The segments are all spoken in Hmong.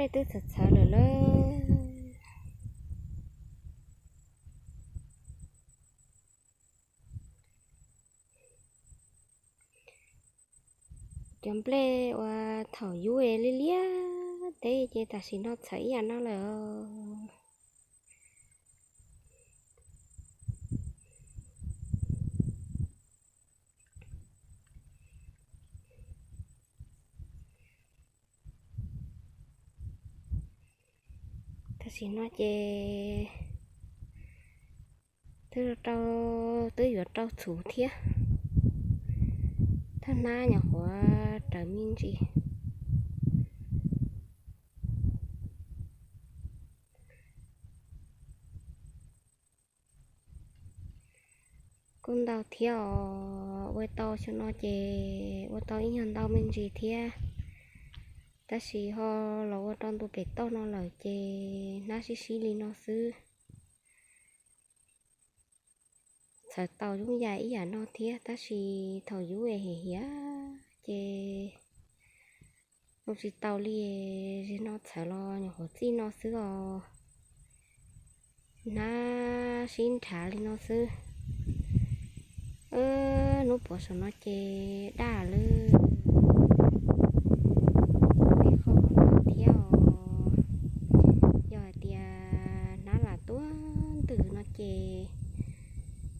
Nplej twb txhawv txhawv lawm lauj. Cov nplej uas thaum yub liab liab teb ces tam sim no txhawv ib yam no lawm. Tam sim no ces twb rau, twb yuav rau txhuv thiab. Thaj hnab nyuam qhuav raws me ntsis. Kuj ntau thiab os, ua tau xyoo no ces ua tau ib nyuag ntau me ntsis thiab. Tab sis ho los ua rau ntu pem toj no lawm ces hnab sib sib li no xwb. Txhawv tau zoo yam ib yam no thiab, tab sis thaum yub es hiam hiam ces ua tsis tau li, zim no txhawv los nyuam qhuav txij no xwb os. Hnab sib nrhav li no xwb. Hnub puav saum no ces daj lawm. Ib qho no thiab os. Yog hais tias hnab lam tuaj ntws no ces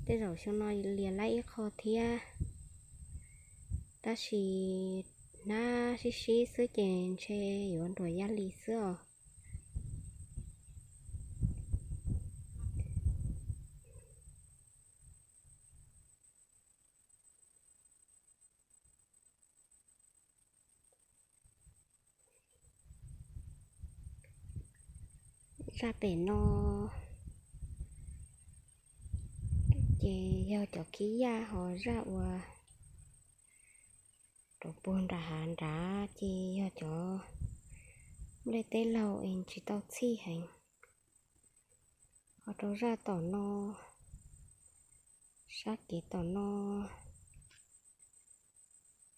tej zaum xyoo no lias laib ib qho thiab. Tab sis hnab sib sib xwb ces ntshe yuav nruam yaj li xwb os. Zaj pem no ces yog cov khib yaj, ho zaj uas rau puag nram hav nrad ces yog cov nplej teb laug es tsis tau txhij heev. Ho rau zaj tom no, sab kev tom no,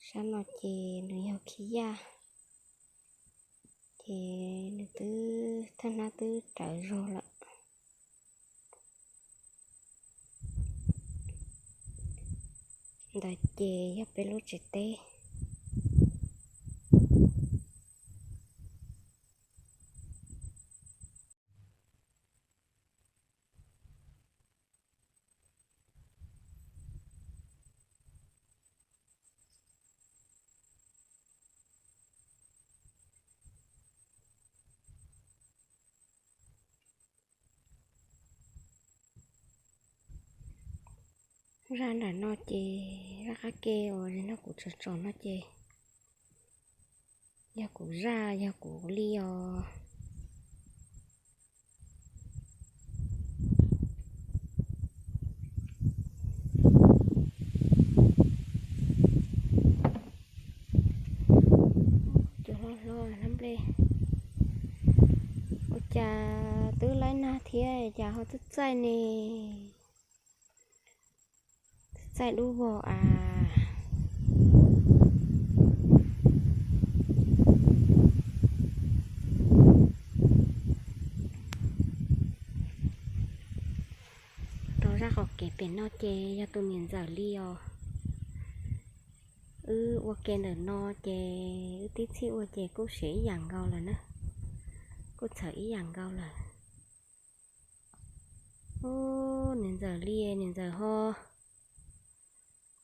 sab no ces nws yog khib yaj, ces nws twb thaj hnab twb rawv zog lawm. Ntawd ces yog peb lub tsev teb. Zaj nram no ces zaj qab ke uas nim no kuv tsom tsom no ces yog kuv zaj, yog kuv li os. Cov hlob hlob hnab nplej, ua cas twb laib nag thiab cas ho txaij txaij ne? Txaij dub vog as. Rau zaj qaum kev pem no ces yog tus niam ntxawm li os. Wb ua ke ntawm no ces wb tib txhij ua ces kuj siav ib yam nkaus lawm na, kuj txhawv ib yam nkaus lawm. Niam ntxawm li, niam ntxawm ho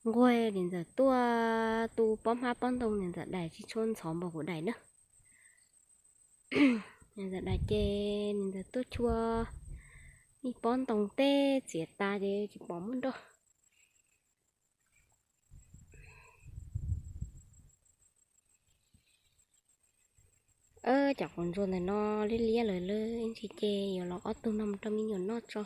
nquag, niam ntxawm tuaj tu pob hmab pob ntoo, niam ntxawm daim tsis tshua ntxhov npaum kuv daim na. Niam ntxawm daim ces niam ntxawm tuaj chua ib pob ntoo teb txiav tas ces tsis pom muaj nroj. Cov quav ntsuag ntawm no liab liab lawm, ib ntsis ces yuav los ob tug no mus rau me nyuam noj tso.